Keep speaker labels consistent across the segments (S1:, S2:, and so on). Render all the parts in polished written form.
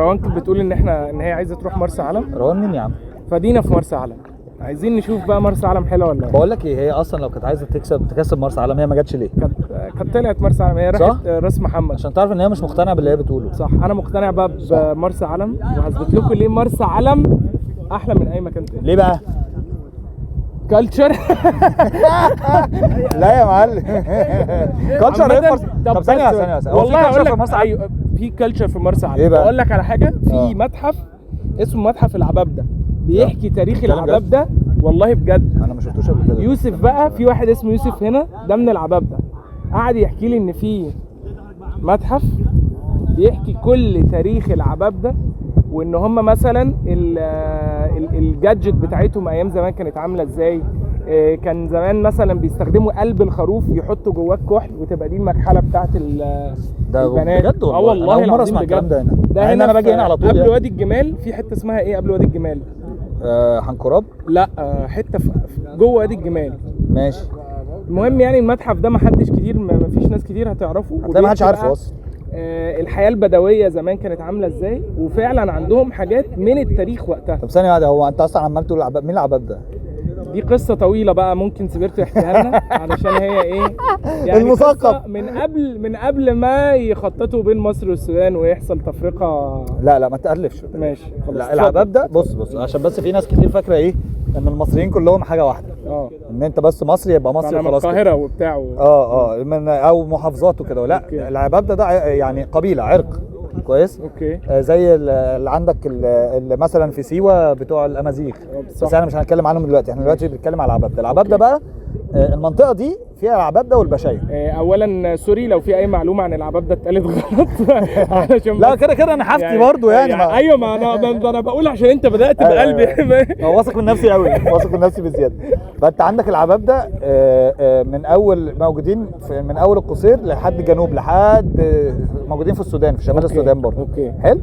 S1: روان كانت بتقول ان هي عايزه تروح مرسى علم.
S2: روان مين يا عم؟
S1: فدينا في مرسى علم، عايزين نشوف بقى مرسى علم حلوة ولا لا.
S2: بقول لك ايه، هي اصلا لو كانت عايزه تكسب مرسى علم هي ما جاتش ليه؟
S1: كانت طلعت مرسى علم، هي
S2: صح؟
S1: راحت راس محمد.
S2: عشان تعرف ان هي مش مقتنعة باللي هي بتقوله.
S1: صح، انا مقتنع بقى بمرسى علم، وهثبت لكم ليه مرسى علم احلى من اي مكان تاني.
S2: ليه بقى؟
S1: culture.
S2: لا يا معلم، culture ايه في مرسى؟ طب ثانية ثانية ثانية، هو في
S1: والله
S2: culture
S1: هقول
S2: في
S1: لك
S2: مرسى علم؟
S1: ايوه في culture في مرسى علم.
S2: إيه بقى؟
S1: اقول لك على حاجة، في متحف اسمه متحف العبابده، بيحكي تاريخ
S2: بتتكلم جد؟
S1: العبابده. والله بجد.
S2: انا ما شفتوش قبل كده.
S1: يوسف بقى، في واحد اسمه يوسف هنا ده من العبابده، قعد يحكي لي ان في متحف بيحكي كل تاريخ العبابده، وان هم مثلا ال gadget بتاعتهم ايام زمان كانت عامله ازاي. كان زمان مثلا بيستخدموا قلب الخروف يحطوا جواه الكحل وتبقى دي المكحله بتاعت
S2: ده
S1: البنات.
S2: بجد والله؟
S1: اه والله
S2: أنا أول مرة
S1: العظيم
S2: أسمع الكلام
S1: بجد.
S2: ده هنا.
S1: ده
S2: مع إن
S1: هنا
S2: أنا باجي هنا على طول
S1: قبل
S2: يعني.
S1: وادي الجمال، في حتة اسمها ايه قبل وادي الجمال؟
S2: حنكراب؟
S1: لا، حتة جوه وادي الجمال.
S2: ماشي.
S1: المهم يعني المتحف ده ما حدش كتير، ما فيش ناس كتير هتعرفه،
S2: هتلاقي ما حدش
S1: وبيحكي
S2: عارفه
S1: بقى،
S2: اصلا.
S1: الحياة البدوية زمان كانت عاملة ازاي، وفعلا عندهم حاجات من التاريخ وقتها.
S2: طب ثانية واحدة، هو انت اصلا عمال تقول مين العباب ده؟
S1: دي قصة طويلة بقى، ممكن سبيرتو يحكيها لنا علشان هي ايه يعني
S2: المثقف.
S1: قصة من قبل ما يخططوا بين مصر والسودان ويحصل تفرقة.
S2: لا لا ما تألفش.
S1: ماشي خلاص.
S2: لا العباب ده، بص بص، عشان بس في ناس كتير فاكرة ايه؟ ان المصريين كلهم حاجة واحدة. ان انت بس مصري يبقى مصري
S1: انا من
S2: وخلاص كده.
S1: القاهرة وبتاع
S2: من او محافظات وكده. لا
S1: okay.
S2: العباب ده يعني قبيلة، عرق. كويس؟
S1: okay.
S2: زي اللي عندك اللي مثلا في سيوه بتوع الامازيغ. بس احنا مش هنتكلم عنهم دلوقتي، احنا دلوقتي بنتكلم على العبابده. العبابده بقى المنطقة دي فيها العبابده والبشاير.
S1: اولا sorry لو في اي معلومة عن العبابده اتقالت غلط علشان
S2: لا
S1: بس
S2: كده كده انا حافتي برضو يعني,
S1: ايوه ما انا ما انا بقول عشان انت بدات بقلبي.
S2: أيوة. هو واثق من نفسي قوي، واثق من نفسي بزياده. فانت عندك العبابده من اول موجودين في من اول القصير لحد الجنوب، لحد موجودين في السودان، في شمال السودان برضو.
S1: okay.
S2: حلو.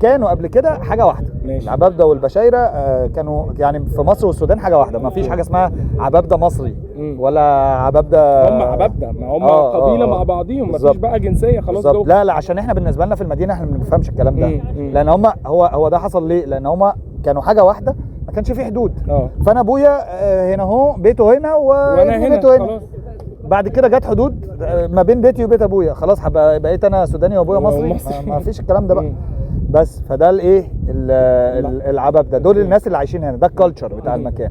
S2: كانوا قبل كده حاجة واحدة. العبابده والبشايره كانوا يعني في مصر والسودان حاجة واحده، ما فيش حاجة اسمها عبابده مصري ولا عبابده.
S1: هم عبابده، ما هم قبيلة مع بعضيهم، ما فيش بقى جنسية خلاص.
S2: بالظبط.
S1: جوه.
S2: لا لا، عشان احنا بالنسبة لنا في المدينة احنا ما بنفهمش الكلام ده.
S1: مم.
S2: لان هم هو ده حصل ليه؟ لان هم كانوا حاجة واحده، ما كانش في حدود. فانا ابويا هنا اهو بيته هنا
S1: وانا
S2: وابني
S1: هنا
S2: بيته هنا.
S1: خلاص.
S2: بعد كده جت حدود ما بين بيتي وبيت ابويا، خلاص هبقى بقيت انا سوداني وابويا مصري.
S1: ومصري.
S2: ما فيش الكلام ده بقى. بس فده الايه العباب ده، دول الناس اللي عايشين هنا، ده ال culture بتاع المكان.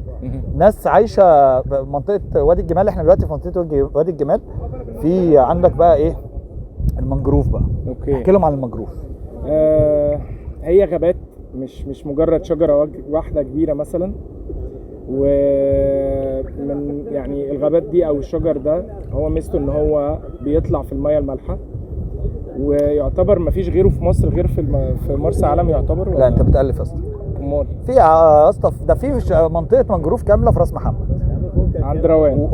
S2: ناس عايشه بمنطقة وادي الجمال. احنا دلوقتي في منطقة وادي الجمال. في عندك بقى ايه المنجروف بقى.
S1: okay.
S2: احكي لهم عن المنجروف.
S1: هي غابات، مش مجرد شجرة واحدة كبيرة مثلا، ومن يعني الغابات دي او الشجر ده هو ميزته ان هو بيطلع في المية المالحه، ويعتبر ما فيش غيره في مصر غير في مرسى علم يعتبر.
S2: لا انت بتالف يا اسطى.
S1: امال؟
S2: في يا اسطى، ده في منطقة منجروف كاملة في راس محمد.
S1: عند روان،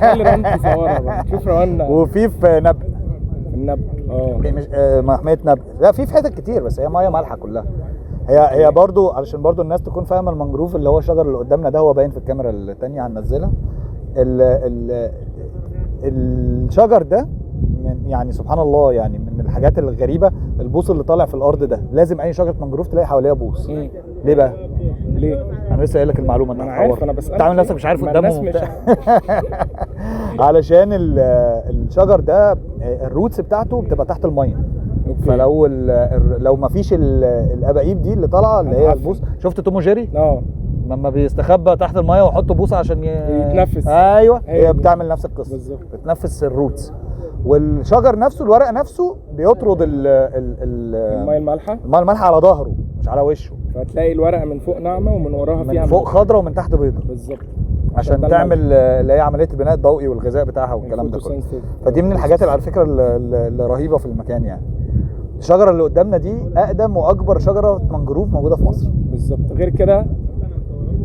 S1: خلي روان تصورها بقى، شوف روان.
S2: وفي نبق.
S1: النبق اه.
S2: مش محمية نبق. لا في حتت كتير، بس هي مية مالحة كلها. هي برضو علشان برضو الناس تكون فاهمه، المنجروف اللي هو الشجر اللي قدامنا ده، هو باين في الكاميرا التانية هننزلها. ال ال الشجر ده من يعني سبحان الله، يعني من الحاجات الغريبة البوص اللي طالع في الارض ده. لازم اي شجرة منجروف تلاقي حواليها بوص. ليه بقى؟
S1: ليه؟
S2: انا لسه قايل لك المعلومه.
S1: ما
S2: انت
S1: انا عارف.
S2: هتحور.
S1: انا بسألك.
S2: انت عامل نفسك مش عارف
S1: ما
S2: قدامهم
S1: الناس مش
S2: وبتاع. علشان الشجر ده ال roots بتاعته بتبقى تحت المية. فلو لو ما فيش الاباقيب دي اللي طالعه اللي هي
S1: هتعفن.
S2: البوص، شفت توم وجيري؟
S1: اه.
S2: لما بيستخبى تحت المية ويحط بوصه عشان
S1: يتنفس.
S2: ايوه.
S1: هي
S2: هي
S1: دي.
S2: بتعمل نفس القصه.
S1: بالظبط.
S2: بتنفس ال roots، والشجر نفسه الورق نفسه بيطرد ال ال ال
S1: المية المالحه.
S2: المية المالحه على ظهره مش على وشه.
S1: فتلاقي الورقة من فوق ناعمة ومن وراها
S2: من
S1: فيها
S2: فوق
S1: ملح.
S2: خضرة ومن تحت بيضة.
S1: بالظبط.
S2: عشان
S1: ده
S2: تعمل اللي هي عملية البناء الضوئي والغذاء بتاعها والكلام ده كله.
S1: ال photosynthesis.
S2: فدي من الحاجات اللي على فكرة اللي رهيبة في المكان. يعني الشجرة اللي قدامنا دي اقدم واكبر شجرة منجروف موجودة في مصر.
S1: بالظبط. غير كده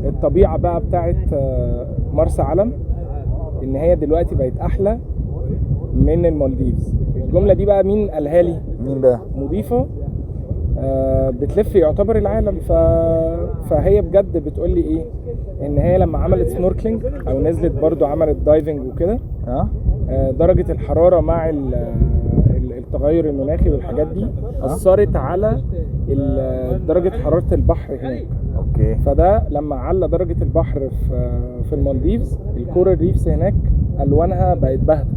S1: الطبيعة بقى بتاعت مرسى علم ان هي دلوقتي بقت احلى من المالديفز. الجملة دي بقى مين قالها لي؟
S2: مين بقى؟
S1: مضيفه بتلف يعتبر العالم، فهي بجد بتقول لي ايه؟ ان هي لما عملت snorkeling او نزلت برضو عملت diving وكده، درجه الحرارة مع التغير المناخي والحاجات دي اثرت على درجه حرارة البحر هناك.
S2: okay.
S1: فده لما على درجه البحر في المالديفز، ال coral reefs هناك الوانها بقت باهته.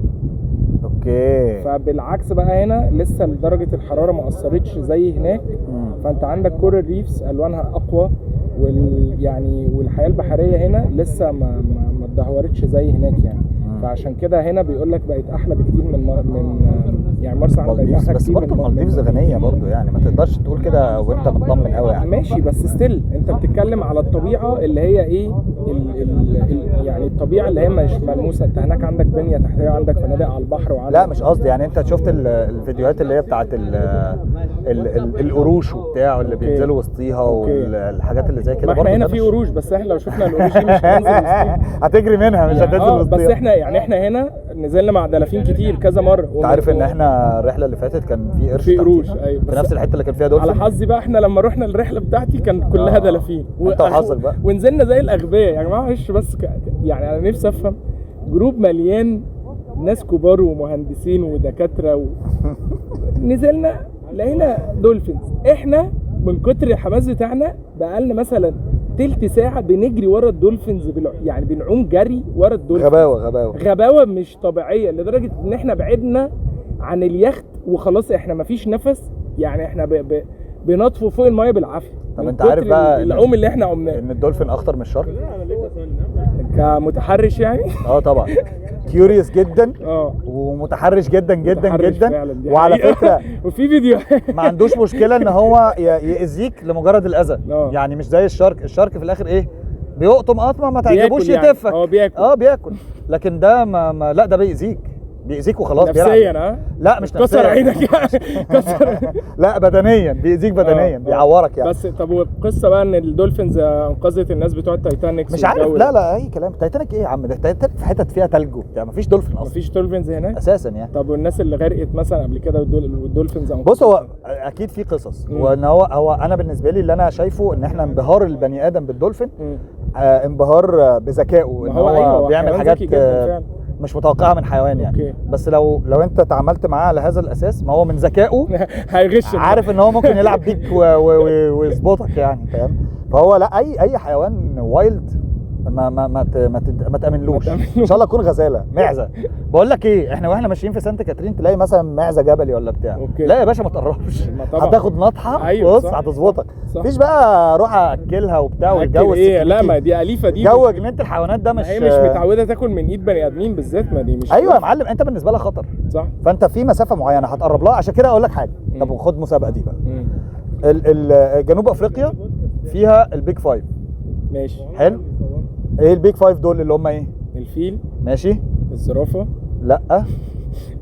S2: okay.
S1: فبالعكس بقى هنا لسه درجه الحرارة ما اثرتش زي هناك. فانت عندك coral reefs الوانها اقوى، يعني والحياة البحرية هنا لسه ما اتدهورتش زي هناك يعني. فعشان كده هنا بيقول لك بقت احلى بكتير من يعني مرسى علم بقت احلى
S2: بس
S1: كتير.
S2: برضه المالديفز غنية برضه يعني، ما تقدرش تقول كده وانت مطمن قوي يعني.
S1: ماشي، بس still انت بتتكلم على الطبيعة اللي هي ايه ال ال ال يعني الطبيعة اللي هي مش ملموسة. انت هناك عندك بنيه تحتيه وعندك فنادق على البحر وعندك،
S2: لا مش قصدي يعني، انت شفت الفيديوهات اللي هي بتاعت القروش وبتاع اللي بينزلوا وسطيها والحاجات اللي زي كده.
S1: برضه احنا هنا في قروش، بس احنا لو شفنا القروش دي مش هننزل وسطيها،
S2: هتجري منها، مش هتنزل وسطيها.
S1: بس احنا يعني احنا هنا نزلنا مع دلافين كتير كذا مرة.
S2: انت عارف ان احنا الرحلة اللي فاتت كان في قرش،
S1: في قروش، ايوه،
S2: في نفس الحتة اللي كان فيها دولفين.
S1: على حظي بقى احنا لما رحنا الرحلة بتاعتي كان كلها دلافين.
S2: انت وحظك بقى.
S1: ونزلنا زي الاغبياء يا جماعة، معلش بس يعني انا نفسي افهم، group مليان ناس كبار ومهندسين ودكاترة نزلنا لقينا dolphins. احنا من كتر الحماس بتاعنا بقالنا مثلا تلت ساعة بنجري ورا ال dolphins، يعني بنعوم جري ورا الدولفينز. غباوه غباوه مش طبيعية، لدرجة ان احنا بعدنا عن اليخت وخلاص احنا مفيش نفس، يعني احنا بنطفو فوق المية بالعافية.
S2: طب انت عارف بقى
S1: العوم اللي احنا عمناه
S2: ان الدولفين اخطر من ال shark
S1: كمتحرش يعني؟
S2: طبعا curious جدا، ومتحرش جدا جدا جدا، وعلى فكرة
S1: وفي فيديو
S2: ما عندوش مشكلة ان هو يأذيك لمجرد الاذى. يعني مش زي ال shark، ال shark في الاخر ايه، بيقطم قطمه ما تعجبوش
S1: يعني.
S2: يتفك،
S1: بياكل،
S2: بياكل، لكن ده ما لا، ده بيأذيك وخلاص،
S1: نفسيا.
S2: لا مش نفسيا،
S1: كسر عينك يعني، كسر
S2: لا بدنيا بيأذيك، بدنيا بيعورك يعني.
S1: بس طب والقصه بقى ان ال dolphins انقذت الناس بتوع التايتانيك،
S2: مش عارف، لا اي كلام. تايتانيك ايه يا عم، ده تايتانيك في حتت فيها تلج وبتاع، مفيش دولفين اصلا،
S1: مفيش dolphins هناك
S2: اساسا يعني.
S1: طب والناس اللي غرقت مثلا قبل كده وال dolphins انقذت؟
S2: بص هو اكيد في قصص، وان هو انا بالنسبة لي اللي انا شايفه ان احنا انبهار البني ادم بالدولفين انبهار بذكائه، ان هو أيوة، بيعمل حاجات مش متوقعه من حيوان يعني. okay. بس لو انت تعاملت معاه على هذا الاساس، ما هو من ذكائه
S1: هيغش،
S2: عارف ان هو ممكن يلعب بيك ويظبطك يعني، فاهم؟ فهو لا، اي حيوان wild ما ما ما ما, ما تامنلوش، ان شاء الله يكون غزاله، معزة. بقول لك ايه، احنا واحنا ماشيين في سانت كاترين تلاقي مثلا معزة جبلي ولا بتاع. okay. لا يا باشا ما تقربش، هتاخد نطحه. أيوة، بص هتظبطك، مفيش بقى روح اكلها وبتاع والجو
S1: ايه. لا ما دي اليفه، دي
S2: جو جنينة الحيوانات ده، مش
S1: هي مش متعوده تاكل من ايد بني ادمين بالذات، ما دي مش.
S2: ايوه يا معلم، انت بالنسبة لها خطر،
S1: صح؟
S2: فانت في مسافة معينة هتقرب لها. عشان كده اقول لك حاجة، طب خد مسابقة دي بقى. جنوب افريقيا فيها ال big five،
S1: ماشي،
S2: حلو. ايه ال big five دول اللي هم ايه؟
S1: الفيل،
S2: ماشي،
S1: الزرافه،
S2: لا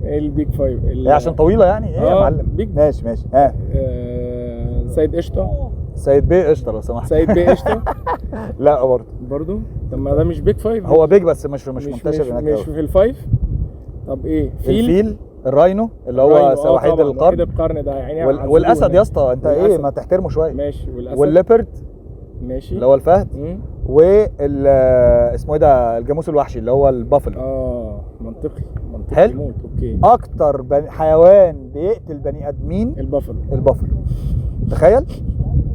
S1: ايه ال big five؟
S2: ايه عشان طويلة يعني؟ ايه يا معلم؟
S1: big.
S2: ماشي ماشي. ها
S1: سيد قشطه،
S2: سيد بيه قشطه لو سمحت،
S1: سيد بيه قشطه.
S2: لا برضه. طب
S1: ما ده مش big five،
S2: هو big بس مش منتشر هناك،
S1: مش في ال five. طب ايه؟
S2: فيل، الفيل، ال rhino اللي هو وحيد القرن،
S1: وحيد القرن ده يعني،
S2: والاسد يا اسطى، انت ايه ما تحترمه شوية،
S1: ماشي. والاسد
S2: وال leopard،
S1: ماشي،
S2: اللي هو الفهد، وال اسمه ايه ده، الجاموس الوحشي اللي هو البافلو.
S1: منطقي منطقي،
S2: حلو.
S1: موت. okay.
S2: اكتر حيوان بيقتل بني ادمين
S1: البافلو.
S2: البافلو، تخيل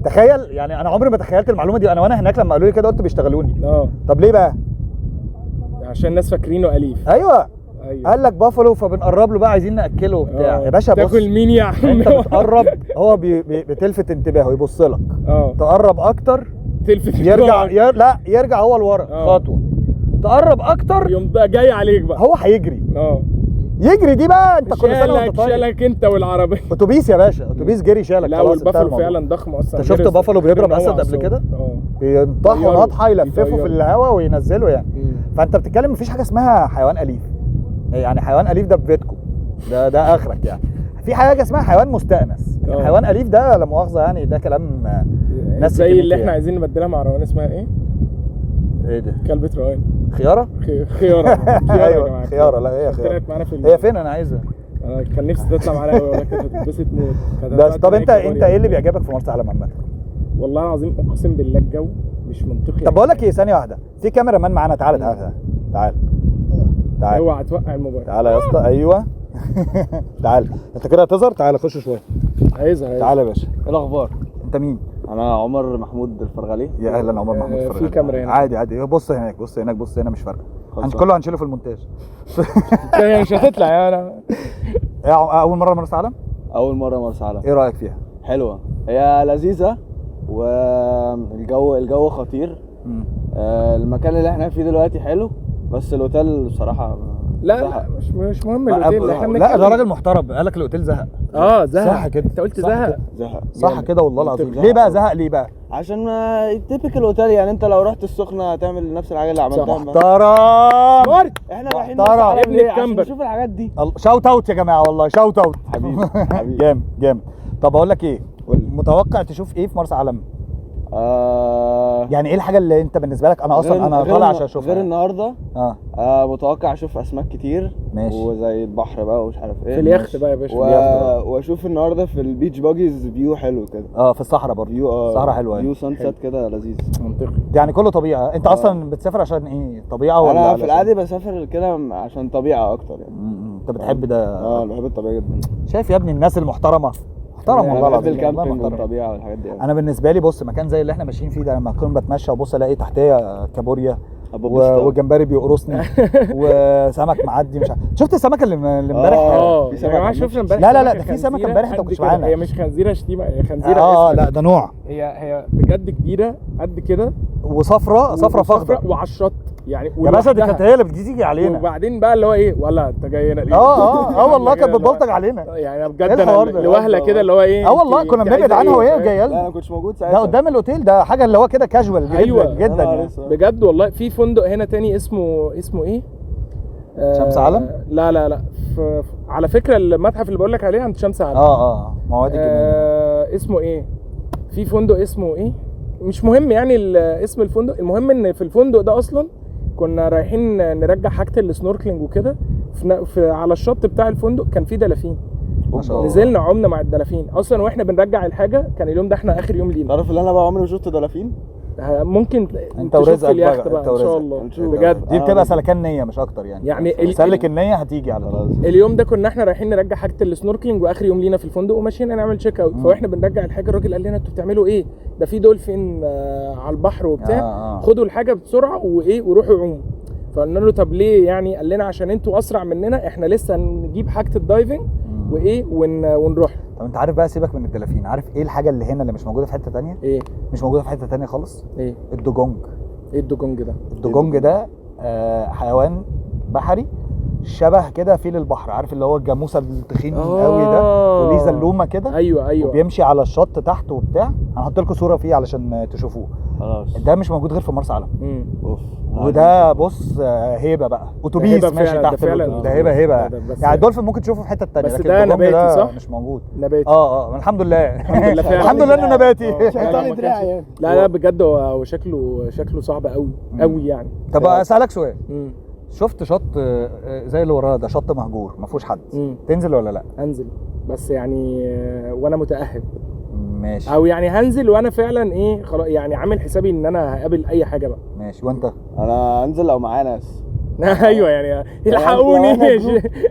S2: تخيل يعني، انا عمري ما تخيلت المعلومة دي. انا وانا هناك لما قالوا لي كده قلت بيشتغلوني. طب ليه بقى؟
S1: عشان الناس فاكرينه اليف.
S2: ايوه. قال لك بافلو، فبنقرب له بقى، عايزين ناكله وبتاع. يا باشا بص،
S1: تاكل مين يا عم؟
S2: انت بتقرب، هو بتلفت انتباهه، يبص لك، تقرب اكتر
S1: تلفت،
S2: يرجع لا يرجع هو لورا خطوة، تقرب اكتر
S1: يوم ده جاي عليك بقى،
S2: هو هيجري. يجري دي بقى، انت كل سنة وانت طيب،
S1: شالك انت والعربية،
S2: اتوبيس يا باشا، اتوبيس جري شالك.
S1: لا والبافلو فعلا ضخم اصلا.
S2: انت شفت بافلو بيضرب اسد قبل كده؟ بينطحوا نطحه، يلففه في الهواء وينزله يعني. فانت بتتكلم مفيش حاجة اسمها حيوان اليف يعني، حيوان اليف ده في بيتكم، ده اخرك يعني. في حاجة اسمها حيوان مستأنس، لكن حيوان اليف ده لا مؤاخذة يعني، ده كلام ناس
S1: زي اللي احنا عايزين نبدلها مع روان، اسمها ايه؟
S2: ايه ده؟
S1: كلبة روان،
S2: خياره؟
S1: خياره.
S2: ايوه خياره. لا هي خياره هي فين؟ انا عايزها،
S1: انا كان نفسي تطلع معانا قوي والله، كانت هتتبسط موت.
S2: بس طب انت ايه اللي بيعجبك في مرسى علم عامة؟
S1: والله العظيم اقسم بالله الجو مش منطقي.
S2: طب بقول لك ايه، ثانية واحدة، في cameraman معانا، تعالى تعالى تعالى تعالى،
S1: اوعى توقع الموبايل،
S2: تعالى يا اسطى. ايوه. تعال انت كده هتظهر، تعال خش شوية.
S1: عايزها.
S2: تعال يا باشا.
S3: ايه الاخبار؟
S2: انت مين؟
S3: انا عمر محمود الفرغلي.
S2: يا اهلا عمر محمود فرغلي.
S1: في كاميرا هنا.
S2: عادي عادي، بص هناك بص هناك بص هنا، مش فارقه. كله هنشيله في المونتاج.
S1: مش هتطلع يا انا.
S2: اول مرة مرسى علم؟
S3: اول مرة مرسى علم.
S2: ايه رايك فيها؟
S3: حلوة، هي لذيذة والجو الجو خطير. المكان اللي احنا فيه دلوقتي حلو، بس الاوتيل بصراحة
S1: لا لا مش مهم الاوتيل. احنا
S2: لا ده راجل محترم، قال لك الاوتيل زهق.
S1: زهق.
S2: صح كده،
S1: انت قلت زهق.
S3: زهق
S2: صح كده والله العظيم. ليه بقى زهق؟ ليه بقى؟
S3: عشان typical hotel يعني، انت لو رحت السخنة هتعمل نفس الحاجة اللي عملتها.
S2: محترم.
S3: احنا رايحين ليه؟ عشان نشوف الحاجات دي.
S2: shout out يا جماعة، والله shout out.
S3: حبيبي حبيبي.
S2: جامد جامد. طب اقول لك ايه، متوقع تشوف ايه في مرسى علم؟ يعني ايه الحاجة اللي انت بالنسبة لك؟ انا اصلا انا طالع عشان اشوفها
S3: غير النهارده. متوقع اشوف اسماك كتير.
S2: ماشي.
S3: وزي البحر بقى ومش عارف ايه
S1: في اليخت بقى يا باشا.
S3: واشوف النهارده في ال beach buggies view حلو كده.
S2: في الصحراء برضه.
S3: view
S2: الصحراء حلوة
S3: view sunset كده لذيذ.
S1: منطقي
S2: يعني، كله طبيعة. انت اصلا بتسافر عشان ايه؟ طبيعة ولا؟
S3: انا في العادي بسافر كده عشان طبيعة اكتر يعني.
S2: انت بتحب ده؟
S3: بحب الطبيعة جدا.
S2: شايف يا ابني الناس المحترمة، محترم والله العظيم.
S3: ال camping والطبيعة والحاجات دي.
S2: انا بالنسبة لي بص، مكان زي اللي احنا ماشيين فيه ده، لما اكون بتمشى وابص الاقي تحتيه كابوريا وجمبري بيقرصني وسمك معدي، مش عارف. شفت السمكة اللي امبارح؟
S1: في سمكة شفنا امبارح.
S2: لا لا لا، ده في سمكة امبارح انت ما كنتش معانا.
S1: هي مش خنزيره شتيمه، هي خنزيره.
S2: لا ده نوع.
S1: هي بجد كبيرة قد كده،
S2: وصفرة صفرة فخده
S1: وعلى الشط يعني.
S2: يا باشا دي كانت هي اللي بتيجي علينا.
S1: وبعدين بقى اللي هو ايه، ولا انت جاي هنا ليه؟
S2: والله كانت بتبلطج علينا
S1: يعني بجد. انا لوهله كده اللي هو ايه،
S2: والله كنا بنبعد عنها وهي جاية لنا.
S3: لا انا ما كنتش موجود ساعتها.
S2: ده قدام الاوتيل، ده حاجة اللي هو كده كاجوال جدا جدا يعني.
S1: بجد والله. في فندق هنا تاني اسمه ايه؟
S2: شمس علم؟
S1: لا لا لا، على فكرة المتحف اللي بقول لك عليه عند شمس علم.
S2: مواد الجمال.
S1: اسمه ايه؟ في فندق اسمه ايه؟ مش مهم يعني اسم الفندق، المهم ان في الفندق ده اصلا كنا رايحين نرجع حاجة ال snorkeling وكده، في على الشط بتاع الفندق كان في دلافين. نزلنا عمنا مع الدلافين اصلا واحنا بنرجع الحاجة. كان اليوم ده احنا اخر يوم لينا.
S3: تعرف ان انا بقى عمري ما شفت دلافين؟
S1: ممكن
S2: انت ورزقك
S1: بقى، ان شاء الله بجد.
S2: دي بتبقى سلكان نيه مش اكتر يعني سلك النية هتيجي على طول.
S1: اليوم ده كنا احنا رايحين نرجع حاجة ال snorkeling واخر يوم لينا في الفندق، وماشيين نعمل check out. فاحنا بنرجع الحاجة الراجل قال لنا انتوا بتعملوا ايه؟ ده في دولفين على البحر وبتاع. خدوا الحاجة بسرعة وايه وروحوا عوموا. فقلنا له طب ليه يعني؟ قال لنا عشان انتوا اسرع مننا، احنا لسه نجيب حاجة ال diving وايه ونروح.
S2: طب انت عارف بقى، سيبك من الدلافين، عارف ايه الحاجة اللي هنا اللي مش موجودة في حتة تانية؟
S1: ايه
S2: مش موجودة في حتة تانية خالص؟
S1: ايه؟
S2: الدوجونج.
S1: ايه الدوجونج ده؟
S2: الدوجونج ده حيوان بحري شبه كده فيل البحر، عارف اللي هو الجاموسة التخين قوي ده، وليه زلومه كده.
S1: ايوه
S2: وبيمشي على الشط تحت وبتاع. هنحط لكم صوره فيه علشان تشوفوه.
S3: خلاص
S2: ده مش موجود غير في مرسى علم.
S3: اوف.
S2: وده بص هيبة بقى، اتوبيس ماشي تحت. ده هيبة هيبة يعني. الدولفين ممكن تشوفه في حتة ثانية،
S1: بس ده نباتي
S2: ده
S1: صح؟
S2: مش موجود.
S1: نباتي.
S2: الحمد لله.
S1: الحمد لله فعلا.
S2: الحمد لله انه نباتي.
S3: شيطان دراعي يعني.
S1: لا لا بجد هو شكله صعب قوي قوي يعني.
S2: طب اسالك سؤال. شفت شط زي اللي ورانا ده، شط مهجور ما فيهوش حد، تنزل ولا لا؟
S1: انزل، بس يعني وانا متاهب.
S2: ماشي.
S1: او يعني هنزل وانا فعلا ايه خلاص يعني عامل حسابي ان انا هقابل اي حاجة بقى.
S2: ماشي. وانت؟
S3: انا هنزل لو معايا ناس.
S1: ايوه يعني الحقوني.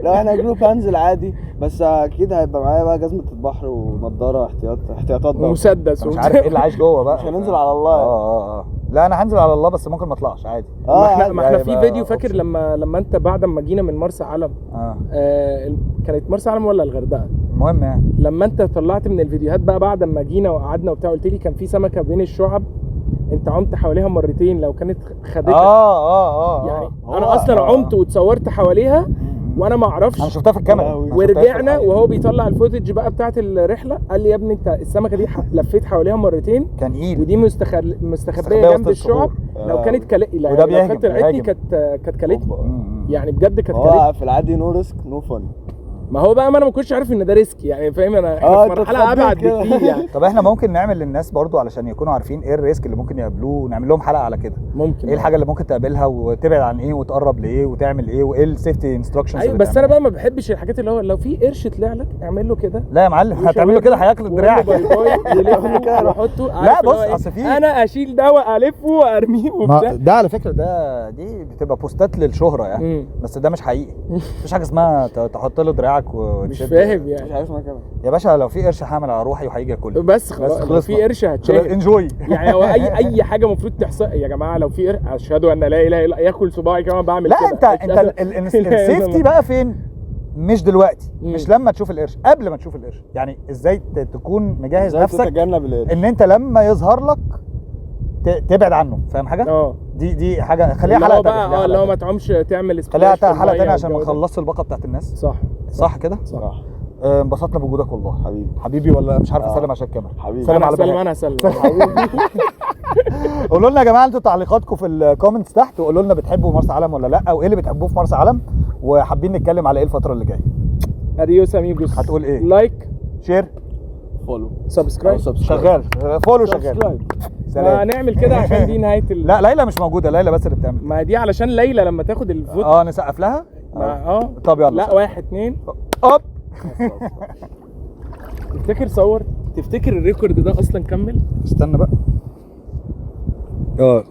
S3: لو احنا group هنزل عادي، بس اكيد هيبقى معايا بقى جزمه البحر ونضاره احتياطات بقى
S1: ومسدس،
S2: مش عارف ايه اللي عايش جوه بقى.
S3: مش هننزل على الله.
S2: لا انا هنزل على الله، بس ممكن ما اطلعش عادي.
S1: ما احنا في فيديو فاكر لما انت بعد ما جينا من مرسى علم، كانت مرسى علم ولا الغردقه؟
S2: المهم يعني
S1: لما انت طلعت من الفيديوهات بقى بعد ما جينا وقعدنا وبتاع، قلت لي كان في سمكة بين الشعب انت عمت حواليها مرتين، لو كانت خدتك. يعني انا اصلا عمت واتصورت حواليها وانا ما اعرفش،
S2: انا شفتها في الكاميرا.
S1: ورجعنا وهو بيطلع ال footage بقى بتاعه الرحلة قال لي يا ابني انت السمكة دي لفيت حواليها مرتين،
S2: كان ايد
S1: ودي مستخبيه جنب الشعب، لو كانت لو كانت طلعتني كانت كلتني يعني بجد كانت كلتني.
S3: في العادي no risk no fun.
S1: ما هو بقى ما انا ما كنتش عارف ان ده risk يعني، فاهم؟ انا في مرحلة ابعد بكتير يعني.
S2: طب احنا ممكن نعمل للناس برضو علشان يكونوا عارفين ايه ال risk اللي ممكن يقابلوه، نعمل لهم حلقة على كده.
S1: ممكن
S2: ايه الحاجة اللي ممكن تقابلها وتبعد عن ايه وتقرب لايه وتعمل ايه وايه ال safety instructions.
S1: ايوه بس انا بقى ما بحبش الحاجات اللي هو لو في قرش طلع لك اعمل له كده.
S2: لا يا معلم هتعمل له كده هياكل دراعك. لا بص اصل في
S1: انا اشيل ده والفه وارميه وبتاع
S2: ده على فكرة ده دي بتبقى بوستات للشهره يعني، بس ده مش حقيقي. مفيش حاجة اسمها تحط له دراعك دراعك
S1: مش
S2: وتشد.
S1: فاهم
S3: مش
S1: يعني.
S3: حاجة اسمها كده.
S2: يا باشا لو في قرش هعمل على روحي وهيجي ياكلني.
S1: بس خلاص، لو
S2: خلصنا.
S1: في قرش هتشاهد.
S2: enjoy.
S1: يعني هو اي حاجة المفروض تحصل يا جماعة، لو في قرش اشهد ان لا اله الا ياكل صباعي كمان بعمل
S2: لا
S1: كده.
S2: انت انت
S1: أشهد لا إله إلا
S2: ال safety
S1: الله.
S2: بقى فين؟ مش دلوقتي،
S1: مم.
S2: مش لما تشوف القرش، قبل ما تشوف القرش. يعني ازاي تكون مجهز
S3: ازاي
S2: نفسك
S3: تتجنب القرش.
S2: ان انت لما يظهر لك تبعد عنه، فاهم حاجة؟
S1: اه
S2: دي حاجة خليها
S1: اللي
S2: حلقة
S1: هو
S2: تانية،
S1: بقى
S2: خليها
S1: اه اللي هو
S2: حلقة
S1: ما تعومش تعمل
S2: تانية. خليها
S1: splash في
S2: حلقة
S1: المية
S2: تانية عشان ما
S1: والجو ده.
S2: نخلصش الباقه بتاعت الناس.
S1: صح.
S2: صح كده؟
S1: صح.
S2: انبسطنا بوجودك والله.
S3: حبيبي.
S2: حبيبي، ولا مش عارف
S3: آه.
S2: اسلم عشان الكاميرا.
S3: حبيبي.
S2: سلم
S1: انا
S2: على
S1: هسلم،
S2: بهاء.
S1: انا هسلم.
S2: قولوا لنا يا جماعة انتوا تعليقاتكم في ال comments تحت، وقولوا لنا بتحبوا مرسى علم ولا لا، وايه اللي بتحبوه في مرسى علم، وحابين نتكلم على ايه الفترة اللي جاية.
S1: adiós amigos.
S2: هتقول ايه؟
S1: like،
S2: share،
S3: follow،
S1: subscribe.
S2: شغال، follow شغال.
S3: subscribe.
S2: سلام.
S1: هنعمل كده عشان دي نهاية
S2: لا ليلى مش موجودة، ليلى بس اللي بتعمل.
S1: ما دي علشان ليلى لما تاخد ال vote.
S2: اه نسقف لها.
S1: اه
S2: طب يلا.
S1: لا، 1 2
S2: هوب.
S1: تفتكر صور، تفتكر ال record ده اصلا كمل؟
S2: استنى بقى. اه.